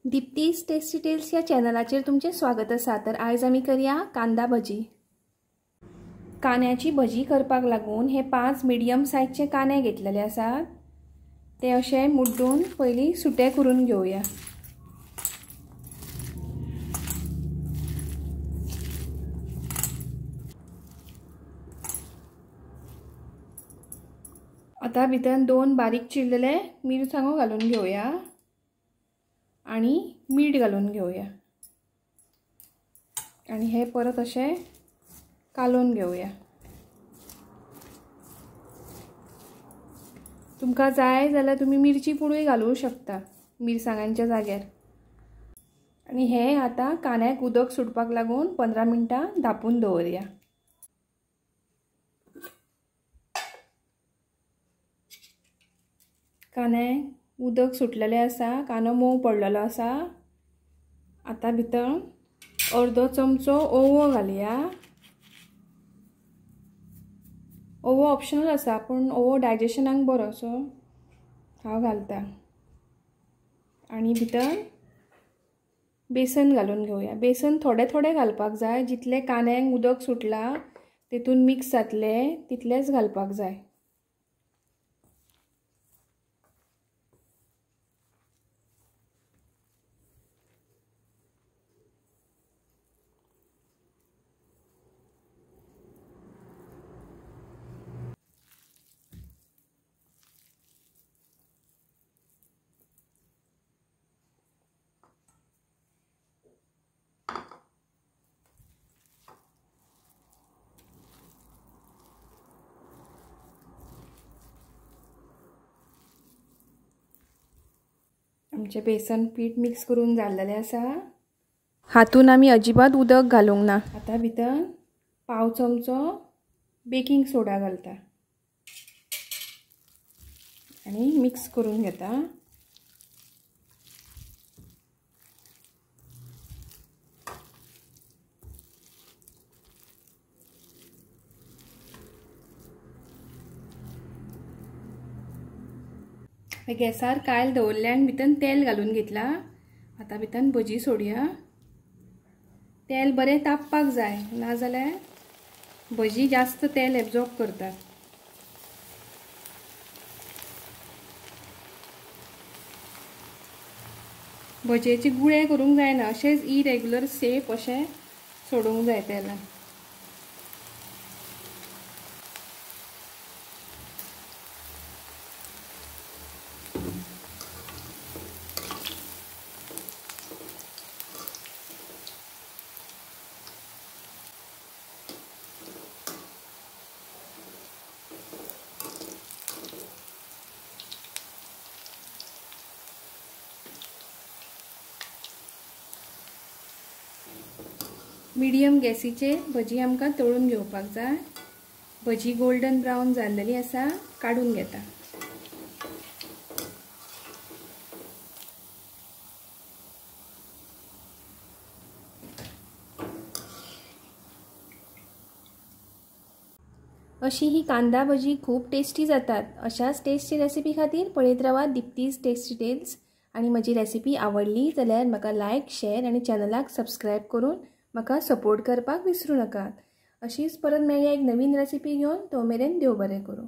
दीप्तीस tasty tales या चॅनलाचेर तुमचें स्वागत आसा। तर आयज आमी करया कांदा भजी। कांद्याची भजी करपाक लागून हे 5 मिडियम सायजचे कांदे घेतलेले आसात। ते अशे मुड्डून पयली सुटे करून घेवया। आता भितर 2 बारीक चिरलेले मिरसांगो घालून घेवया आणि मीठ घालून घेवया आणि हे परत असे कालोवन घेवया। तुमकां जाय जाल्यार तुमी मिरची पुडूय घालूं शकता मिरसांगांच्या जाग्यार। आणि हे आता कांद्याक उदक सुटपाक लागून 15 मिनटां धांपून दवरया। कांदे उदक सुटलेले आसा, कांदो मोव पडलेलो आसा। आता भितर अर्दो चमचो ओवो घालया। ओवो ऑप्शनल आसा, पूण ओवो डायजेशनाक बरो, सो हांव घालता। आनी भितर बेसन घालून घेवया। बेसन थोडे थोडे घालपाक जाय, जितले कांद्याक उदक सुटला तितून मिक्स जातले तितलेच घालपाक जाय। आमचें बेसन पीठ मिक्स करून जाल्लेलें आसा। हातून आमी अजिबात उदक घालूंक ना। आतां भितर पाव चमचो बेकिंग सोडा घालता आनी मिक्स करून घेता। गॅसार कायल दवरलें आनी भितर तेल घालून घेतला। आतां भितर भजी सोडया। तेल बरें तापपाक जाय, नाजाल्यार भजी जास्त तेल एब्जॉर्ब करतात। भजयेचे गुळे करूंक जायना, अशेंच इरेग्युलर शेप अशें सोडूंक जाय तेलान। मिडियम गॅसीचेर भजी आमकां तळून घेवपाक जाय। भजी गोल्डन ब्रावन जाल्लेली आसा, काडून घेता। अशी ही कांदा भजी खूब टेस्टी जातात। अशाच टेस्टी रेसिपी खातीर पळयत रावात दीप्तीस टेस्टी टेल्स। आनी म्हजी रेसिपी आवडली जाल्यार म्हाका लायक, शेअर आनी चॅनलाक सबस्क्रायब करून म्हाका सपोर्ट करपाक विसरूं नाकात। अशीच परत मेळया एक नवीन रेसिपी घेवन। तो मेरेन देव बरें करूं।